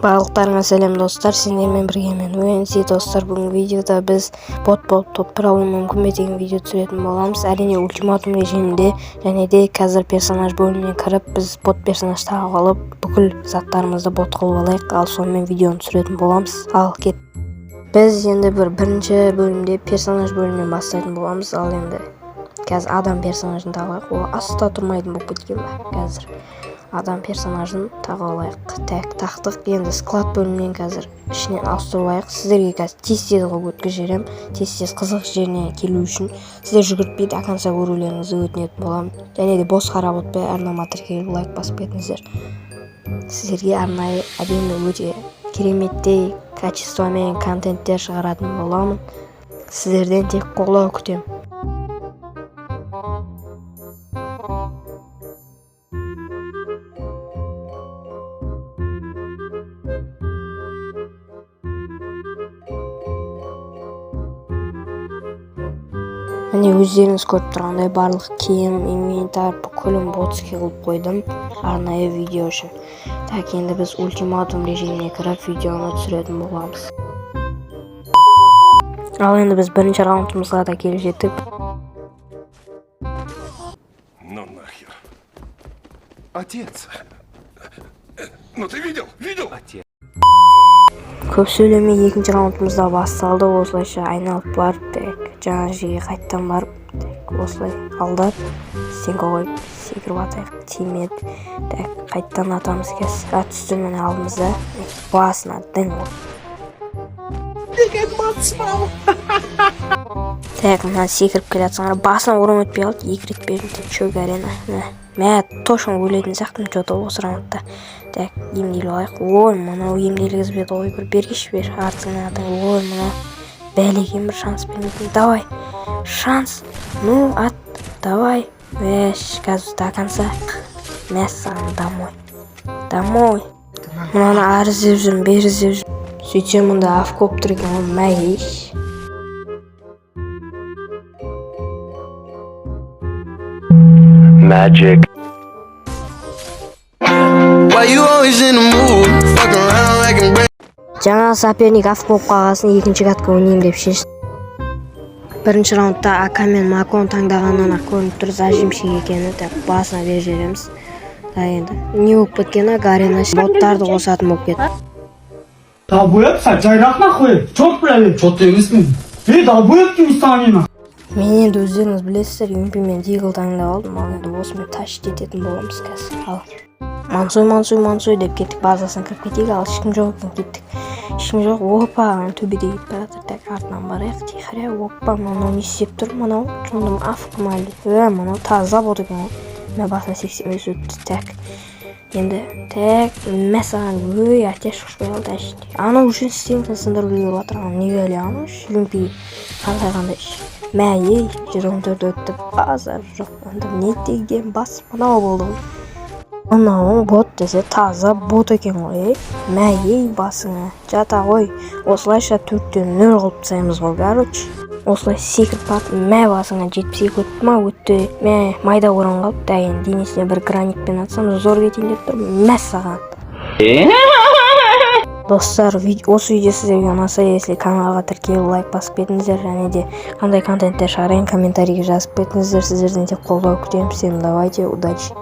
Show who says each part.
Speaker 1: Барлықтарыңа сәлем, достар! Сендермен бірге мен, Уэнси. Достар, бүгінгі видеода біз бот болып топ бір алу мүмкін бе деген видео түсіретін боламыз, әрине, ультиматум режимінде. Және де қазір персонаж бөліміне кіріп, біз бот персонаж тағып алып, бүкіл заттарымызды бот қылып алайық. Ал сонымен видеоны түсіретін боламыз. Ал кет, біз енді бірінші бөлімде персонаж бөлімінен бастайтын боламыз. Ал енді қазір адам персонажын тағып алайық. Ол аста тұрмайтын болып кеткен ба? Қазір адам персонажын тағып алайық. Так, тақтық. Енді склад бөлімінен қазір ішінен ауыстырып алайық. Сіздерге қазір тез тез қылып өткізіп жіберемін, тез тез қызық жеріне келу үшін. Сіздер жүгіртпей, до конца көрулеріңізді өтінетін боламын. Және де бос қарап отпай, арнама тіркеліп, лайк басып кетіңіздер. Сіздерге арнайы әдемі, өте кереметтей качествомен контенттер шығаратын боламын. Сіздерден тек қолдау күтемін. Міне, өздеріңіз көріп тұрғандай, барлық киім, инвентарь, бүкілін ботский қылып қойдым арнайы видео үшін. Так, енді біз ультиматум режиміне кіріп, видеоны түсіретін боламыз. Ал енді біз бірінші раундымызға да келіп жеттік.
Speaker 2: Ну нахер. Отец. Ну ты видел? Видел? Отец.
Speaker 1: Көп сөйлемей, екінші раундымыз да басталды. Осылайша айналып барып, так, жаңа жерге қайтадан барып, так, осылай алдап, стенка қойып, секіріп атайық. Тимеді. Так, қайтадан атамыз қазір. А, түсті! Міне, алдымызда. Басына дың.
Speaker 3: Деген батыс.
Speaker 1: Так, мына секіріп келе жатсаңдар, басына урон өтпей қалды. Екі рет бердім. Так, чөк арена. Мә, точно өлетін сияқтымын че-то осы раундта. Так, емделіп алайық. Ой, мынау емделгізбеді ғой. Бір бергеші, бер артыңнан атың. Ой, мынау бәлеген бір шанс бермейтін. Давай, шанс, ну, ат, давай. Эш, қазір до конца. Мә саған, домой, домой. Мынаны ары іздеп жүрмін, бері іздеп жүрмін. Сөйтсем, мұнда АФК болып тұр екен ғой. Мә, еш.
Speaker 4: Magic.
Speaker 5: Why you always in the mood? Fuck around like I'm brand
Speaker 1: Жаңа соперник АФК болып қалғасын, екінші катка ойнаймын деп шештім. Бірінші раундта АК мен Макон таңдағаннан ақ көрініп тұр зажимщик екені. Так, басына беріп жібереміз да. Енді не болып кеткен? Гарена боттарды қосатын болып кетті.
Speaker 6: Долбоеб сен, жайрақ нахуй. Чёрт, блядь.
Speaker 7: Чёрт емеспін.
Speaker 6: Ей, долбоеб деймін саған, нахуй.
Speaker 1: Мен енді, өздеріңіз білесіздер, ЮМП мен Дигл таңдап алдым. Ал енді осымен тащить ететін боламыз қазір. Ал мансуй, мансуй, мансуй деп кеттік, базасына кіріп кетейік. Ал ешкім жоқ екен, кеттік. Ешкім жоқ. Опа, ана төбеде кетіп бара жатыр. Так, артынан барайық тихаря. Опа, мынау не істеп тұр? Мынау жындым, АФК ма әлде? Мынау таза бот екен ғой. Мә, басына 85 өтті. Так, енді, так, мә саған. Өй, әтеш ұшпай қалды әшейін. Анау үшін стенка сындырып үлгеріп жатыр. Анау не бәле? Анау ЮМП қандай, қандай? Мә, ей, 114 өтті, базар жоқ. Енді не деген бас мынау болды ғой? Мынауың бот десе, таза бот екен ғой. Ей, мә, ей, басыңа жата ғой. Осылайша 4-те 0 қылып тастаймыз ғой. Короче, осылай секіріп барып, мә, басыңа. 72 өтті ма? Өтті. Мә, майда урон қалды да. Енді денесіне бір гранитпен атсам, зор кетейін деп тұр. Мә саған. Достар, осы видео сіздерге ұнаса, если каналға тіркеліп, лайк басып кетіңіздер. Және де қандай контенттер шығарайын, комментарийге жазып кетіңіздер. Сіздерден тек қолдау күтемін. Всем давайте, удачи!